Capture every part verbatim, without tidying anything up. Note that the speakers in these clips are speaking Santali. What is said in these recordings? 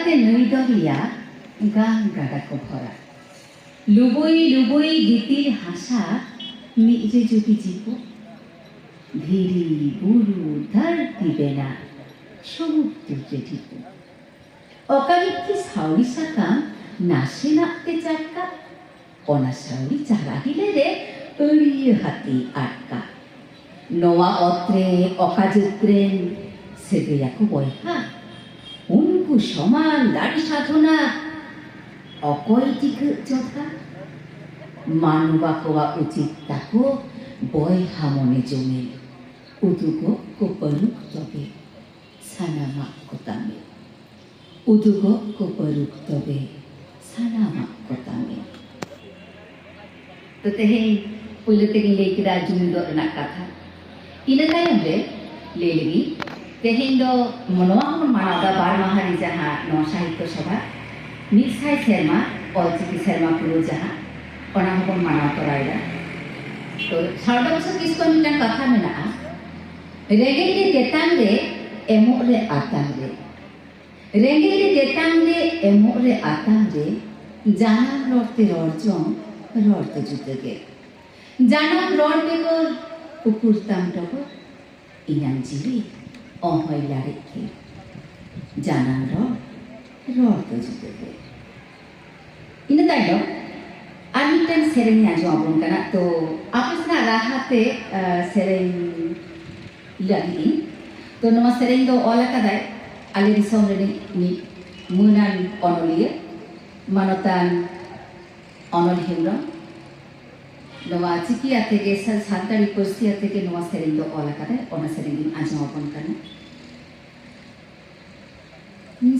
ᱛᱮ ᱱᱟᱹᱭ ᱫᱚᱨᱭᱟ ᱜᱟᱝ ᱜᱟᱰᱟ ᱠᱚ ᱵᱷᱚᱨᱟ᱾ ᱞᱩᱵᱩᱭ ᱞᱩᱵᱩᱭ ᱜᱤᱛᱤᱞ ᱦᱟᱥᱟ ᱢᱤᱫ ᱨᱮ ᱡᱩᱫᱤ ᱡᱤᱵᱚ, ᱫᱷᱤᱨᱤ ᱵᱩᱨᱩ ᱫᱷᱟᱹᱨᱛᱤ ᱵᱮᱱᱟ ᱥᱚᱢᱩᱫᱨᱩ ᱨᱮ ᱰᱷᱤᱯᱩ᱾ ᱚᱠᱟ ᱢᱤᱫᱴᱤ ᱥᱟᱹᱣᱲᱤ ᱥᱟᱠᱟᱢ ᱱᱟᱥᱮᱱᱟᱜ ᱛᱮ ᱪᱟᱴᱠᱟ, ᱚᱱᱟ ᱥᱟᱹᱣᱲᱤ ᱪᱟᱨᱟ ᱦᱤᱞᱟᱹ ᱨᱮ ᱟᱹᱲᱤᱭᱟᱹ ᱦᱟᱹᱛᱤ ᱟᱴᱠᱟ᱾ ᱱᱚᱣᱟ ᱚᱛ ᱨᱮ ᱚᱠᱟ ᱡᱟᱹᱛ ᱨᱮᱱ ᱥᱟᱹᱜᱟᱹᱭᱟᱠᱚ ᱵᱚᱭᱦᱟ, ᱩᱱᱠᱩ ᱥᱚᱢᱟᱱ ᱫᱟᱲᱮ ᱥᱟᱫᱷᱚᱱᱟ ᱚᱠᱚᱭ ᱴᱤᱠᱟᱹᱜ ᱡᱚᱛᱷᱟ? ᱢᱟᱱᱣᱟ ᱠᱚᱣᱟᱜ ᱩᱪᱤᱛ ᱛᱟᱠᱚ ᱵᱚᱭᱦᱟ ᱢᱚᱱᱮ ᱡᱚᱢᱮ, ᱩᱫᱩᱜᱚᱜ ᱠᱚ ᱯᱟᱹᱨᱩᱠ ᱛᱚᱵᱮ ᱥᱟᱱᱟᱢᱟᱜ ᱠᱚ ᱛᱟᱢᱮ᱾ ᱩᱫᱩᱜᱚᱜ ᱠᱚ ᱯᱟᱹᱨᱩᱠ ᱛᱚᱵᱮ ᱥᱟᱱᱟᱢᱟᱜ ᱠᱚ ᱛᱟᱢᱮ᱾ ᱛᱚ ᱛᱮᱦᱮᱧ ᱯᱳᱭᱞᱳ ᱛᱮᱜᱮᱧ ᱞᱟᱹᱭ ᱠᱮᱫᱟ ᱡᱩᱢᱤᱫᱚᱜ ᱨᱮᱱᱟᱜ ᱠᱟᱛᱷᱟ᱾ ᱤᱱᱟᱹ ᱛᱟᱭᱚᱢ ᱨᱮ ᱞᱟᱹᱭ ᱞᱟᱹᱜᱤᱫ, ᱛᱮᱦᱮᱧ ᱫᱚ ᱱᱚᱣᱟ ᱦᱚᱸᱵᱚᱱ ᱢᱟᱱᱟᱣ ᱮᱫᱟ ᱵᱟᱨ ᱢᱟᱦᱟ ᱨᱮ ᱡᱟᱦᱟᱸ ᱱᱚᱣᱟ ᱥᱟᱦᱤᱛᱛᱚ ᱥᱚᱵᱷᱟ ᱢᱤᱫ ᱥᱟᱭ ᱥᱮᱨᱢᱟ ᱚᱞᱪᱤᱠᱤ ᱥᱮᱨᱢᱟ ᱯᱩᱨᱟᱹᱣ ᱡᱟᱦᱟᱸ, ᱚᱱᱟ ᱦᱚᱸᱵᱚᱱ ᱢᱟᱱᱟᱣ ᱛᱚᱨᱟᱭᱮᱫᱟ᱾ ᱛᱚ ᱥᱟᱨᱚᱫᱟ ᱵᱚᱥᱩ ᱠᱤᱥᱠᱩᱣᱟᱜ ᱢᱤᱫᱴᱟᱝ ᱠᱟᱛᱷᱟ ᱢᱮᱱᱟᱜᱼᱟ, ᱨᱮᱸᱜᱮᱡ ᱨᱮ ᱛᱮᱛᱟᱝ ᱨᱮ ᱮᱢᱚᱜ ᱨᱮ ᱟᱛᱟᱝ ᱨᱮ, ᱨᱮᱸᱜᱮᱡ ᱨᱮ ᱛᱮᱛᱟᱝ ᱨᱮ ᱮᱢᱚᱜ ᱨᱮ ᱟᱛᱟᱝ ᱨᱮ, ᱡᱟᱱᱟᱢ ᱨᱚᱲ ᱛᱮ ᱨᱚᱲ ᱡᱚᱝ ᱨᱚᱲ ᱫᱚ ᱡᱩᱫᱟᱹ ᱜᱮ᱾ ᱡᱟᱱᱟᱢ ᱨᱚᱲ ᱵᱮᱜᱚᱨ ᱩᱠᱩᱨ ᱛᱟᱢ ᱰᱚᱜᱚᱨ, ᱤᱧᱟᱝ ᱡᱤᱣᱤ ᱚᱦᱚᱭ ᱞᱟᱲᱮᱡ ᱜᱮ᱾ ᱡᱟᱱᱟᱢ ᱨᱚᱲ, ᱨᱚᱲ ᱫᱚ ᱡᱩᱫᱟᱹ ᱜᱮ᱾ ᱤᱱᱟᱹ ᱛᱟᱭᱱᱚᱢ ᱟᱨ ᱢᱤᱫᱴᱟᱝ ᱥᱮᱨᱮᱧ ᱟᱸᱡᱚᱢ ᱟᱵᱚᱱ ᱠᱟᱱᱟ᱾ ᱛᱚ ᱟᱯᱮ ᱥᱮᱱᱟᱜ ᱨᱟᱦᱟ ᱛᱮ, ᱟ, ᱥᱮᱨᱮᱧ ᱞᱟᱹᱜᱤᱫ ᱤᱧ᱾ ᱛᱚ ᱱᱚᱣᱟ ᱥᱮᱨᱮᱧ ᱫᱚ ᱚᱞ ᱟᱠᱟᱫᱟᱭ ᱟᱞᱮ ᱫᱤᱥᱚᱢ ᱨᱤᱱᱤᱡ ᱢᱤᱫ ᱢᱟᱹᱱᱟᱱ ᱚᱱᱚᱞᱤᱭᱟᱹ, ᱢᱟᱱᱚᱛᱟᱱ ᱚᱱᱚᱞ ᱦᱮᱢᱵᱨᱚᱢ᱾ ᱱᱚᱣᱟ ᱪᱤᱠᱤ ᱟᱛᱮ ᱜᱮ, ᱥᱟ-, ᱥᱟᱱᱛᱟᱲᱤ ᱯᱟᱹᱨᱥᱤ ᱟᱛᱮ ᱜᱮ ᱱᱚᱣᱟ ᱥᱮᱨᱮᱧ ᱫᱚ ᱚᱞ ᱟᱠᱟᱫᱟᱭ᱾ ᱚᱱᱟ ᱥᱮᱨᱮᱧ ᱤᱧ ᱟᱸᱡᱚᱢ ᱟᱵᱚᱱ ᱠᱟᱱᱟ᱾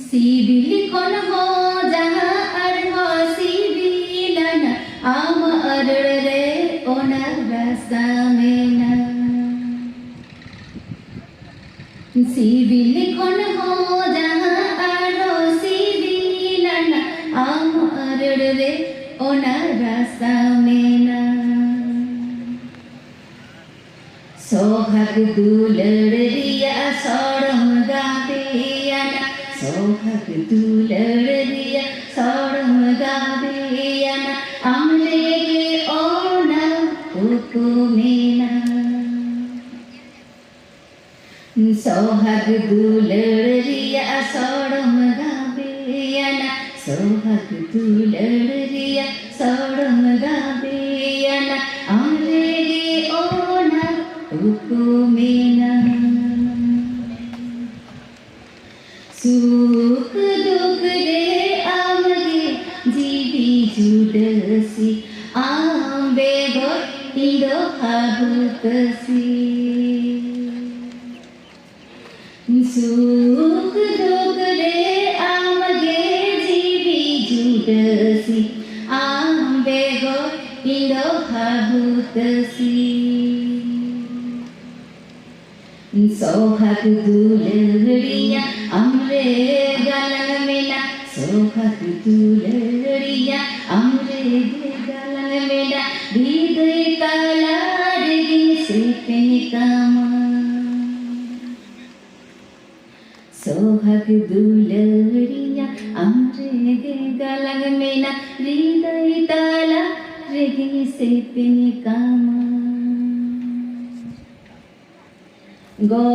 ᱥᱤᱵᱤᱞ ᱠᱷᱚᱱ ᱦᱚᱸ ᱡᱟᱦᱟᱸ ᱟᱨᱦᱚᱸ ᱥᱤᱵᱤᱞᱟᱱᱟ, ᱟᱢᱟᱜ ᱨᱚᱲ ᱨᱮ ᱚᱱᱟ ᱨᱟᱥᱟ ᱢᱮᱱᱟᱜ᱾ ᱥᱤᱵᱤᱞ ᱠᱷᱚᱱ ᱦᱚᱸ ᱡᱟᱦᱟᱸ ᱟᱨᱦᱚᱸ ᱥᱤᱵᱤᱞᱟᱱᱟ, ᱟᱢᱟᱜ ᱨᱚᱲ ᱨᱮ ᱚᱱᱟ ᱨᱟᱥᱟ ᱢᱮᱱᱟᱜ᱾ ᱥᱚᱦᱟᱜ ᱫᱩᱞᱟᱹᱲ ᱨᱮᱭᱟᱜ ᱥᱚᱲᱚᱢ ᱜᱟᱵᱮᱭᱟᱱᱟ, ᱥᱚᱦᱟᱜ ᱫᱩᱞᱟᱹᱲ ᱨᱮᱭᱟᱜ ᱥᱚᱲᱚᱢ ᱜᱟᱵᱮᱭᱟᱱᱟ, ᱟᱢ ᱨᱮᱜᱮ ᱚᱱᱟ ᱩᱠᱩ ᱢᱮᱱᱟᱜ᱾ ᱥᱚᱦᱟᱜ ᱫᱩᱞᱟᱹᱲ ᱨᱮᱭᱟᱜ ᱥᱚᱲᱚᱢ ᱜᱟᱵᱮᱭᱟᱱᱟ, ᱥᱚᱦᱟᱜ ᱫᱩᱞᱟᱹᱲ ᱨᱮᱭᱟᱜ ᱥᱚᱲᱚᱢ ᱜᱟᱵᱮᱭᱟᱱᱟ, ᱟᱢ ᱨᱮᱜᱮ ᱚᱱᱟ ᱩᱠᱩ ᱢᱮᱱᱟᱜ᱾ ᱥᱩᱠ ᱫᱩᱠ ᱨᱮ ᱟᱢᱜᱮ ᱡᱤᱣᱤ ᱡᱩᱰᱟᱹᱥᱤ, ᱟᱢ ᱵᱮᱜᱚᱨ ᱤᱧ ᱫᱚ ᱦᱟᱵᱩᱛᱟᱹᱥᱤ᱾ ᱥᱩᱠ ᱫᱩᱠ ᱨᱮ ᱟᱢᱜᱮ ᱡᱤᱣᱤ ᱡᱩᱰᱟᱹᱥᱤ, ᱟᱢ ᱵᱮᱜᱚᱨ ᱤᱧ ᱫᱚ ᱦᱟᱵᱩᱛᱟᱹᱥᱤ᱾ ᱥᱚᱦᱟᱜ ᱫᱩᱞᱟᱹᱲᱤᱭᱟ ᱟᱢᱨᱮ ᱜᱟᱞᱟᱝ ᱢᱮᱱᱟᱜ, ᱥᱚᱦᱟᱜ ᱫᱩᱞᱟᱹᱲᱤᱭᱟ ᱟᱢᱨᱮ ᱜᱟᱞᱟᱝ ᱢᱮᱱᱟᱜ, ᱵᱤᱫᱟᱹᱭ ᱛᱟᱞᱟ ᱨᱮᱜᱮ ᱥᱮᱯᱮᱧ ᱠᱟᱢᱟ᱾ ᱥᱚᱦᱟᱜ ᱫᱩᱞᱟᱹᱲᱤᱭᱟ ᱟᱢᱨᱮ ᱜᱟᱞᱟᱝ ᱢᱮᱱᱟᱜ, ᱵᱤᱫᱟᱹᱭ ᱛᱟᱞᱟ ᱨᱮᱜᱮ ᱥᱮᱯᱮᱧ ᱠᱟᱢᱟ᱾ ᱜᱚ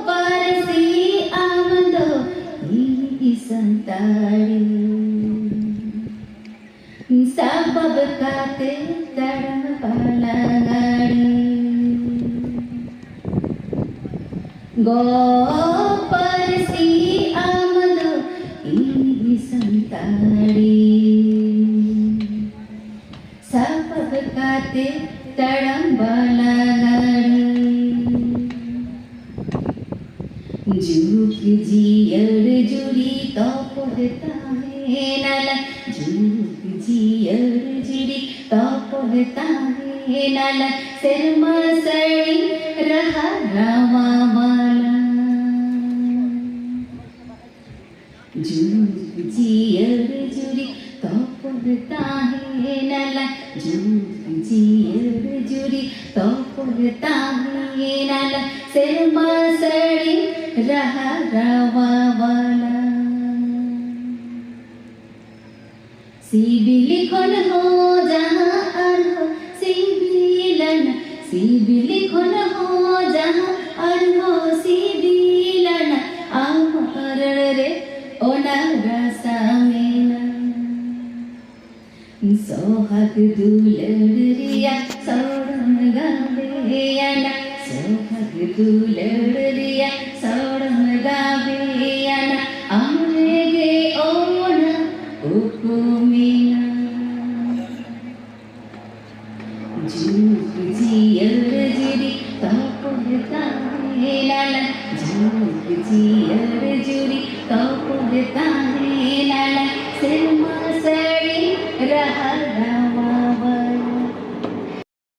ᱯᱟᱹᱨᱥᱤ ᱟᱢ ᱫᱚ ᱤᱧ ᱥᱟᱱᱛᱟᱲᱤ, ᱥᱟᱯᱟᱵ ᱠᱟᱛᱮ ᱛᱟᱲᱟᱢ ᱵᱟᱞᱟ ᱜᱟᱹᱲᱤ᱾ ᱜᱚ ᱯᱟᱹᱨᱥᱤ ᱟᱢ ᱫᱚ ᱤᱧ ᱥᱟᱱᱛᱟᱲᱤ, ᱥᱟᱯᱟᱵ ᱠᱟᱛᱮ ᱛᱟᱲᱟᱢ ᱵᱟᱞᱟ ᱜᱟᱹᱲᱤ᱾ ᱡᱩᱜᱽ ᱡᱤᱭᱟᱹᱲ ᱡᱩᱨᱤ ᱛᱚᱯᱚᱞ ᱛᱟᱦᱮᱱᱟᱞᱟ, ᱡᱩᱜᱽ ᱡᱤᱭᱟᱹᱲ ᱡᱩᱨᱤ ᱛᱚᱯᱚᱞ ᱛᱟᱦᱮᱱᱟᱞᱟ, ᱥᱮᱨᱢᱟ ᱥᱟᱹᱲᱤ ᱨᱟᱦᱟ ᱨᱟᱣᱟ ᱵᱟᱞᱟ᱾ ᱡᱩᱜᱽ ᱡᱤᱭᱟᱹᱲ ᱡᱩᱨᱤ ᱛᱚᱯᱚᱞ ᱛᱟᱦᱮᱱᱟᱞᱟ, ᱡᱩᱜᱽ ᱡᱤᱭᱟᱹᱲ ᱡᱩᱨᱤ ᱛᱚᱯᱚᱞ ᱛᱟᱦᱮᱱᱟᱞᱟ, ᱥᱮᱨᱢᱟ ᱥᱟᱹᱲᱤ ᱨᱟᱦᱟ ᱨᱟᱣᱟ ᱵᱟᱞᱟ᱾ ᱥᱤᱵᱤᱞ ᱠᱷᱚᱱ ᱦᱚᱸ ᱡᱟᱦᱟᱸ ᱟᱨᱦᱚᱸ ᱥᱤᱵᱤᱞᱟᱱᱟ, ᱥᱤᱵᱤᱞ ᱠᱷᱚᱱ ᱦᱚᱸ ᱡᱟᱦᱟᱸ ᱟᱨᱦᱚᱸ ᱥᱤᱵᱤᱞᱟᱱᱟ, ᱟᱢᱟᱜ ᱨᱟᱹᱲ ᱨᱮ ᱚᱱᱟ ᱨᱟᱥᱟ ᱢᱮᱱᱟᱜ᱾ ᱥᱚᱦᱟᱜ ᱫᱩᱞᱟᱹᱲ ᱨᱮᱭᱟᱜ ᱥᱚᱲᱚᱢ ᱜᱟᱵᱮᱭᱟᱱᱟ, ᱥᱚᱦᱟᱜ ᱫᱩᱞᱟᱹᱲ ᱨᱮᱭᱟᱜ ᱥᱚᱲᱚᱢ ᱜᱟᱵᱮᱭᱟᱱᱟ, ᱟᱢ ᱨᱮᱜᱮ ᱚᱱᱟ ᱩᱠᱩ ᱢᱮᱱᱟᱜ᱾ ᱡᱩᱜᱽ ᱡᱤᱭᱟᱹᱲ ᱡᱩᱨᱤ ᱛᱚᱯᱚᱞ ᱛᱟᱦᱮᱸ ᱞᱟᱞᱟ, ᱡᱩᱜᱽ ᱡᱤᱭᱟᱹᱲ ᱡᱩᱨᱤ ᱛᱚᱯᱚᱞ ᱛᱟᱦᱮᱸ ᱞᱟᱞᱟ, ᱥᱮᱨᱢᱟ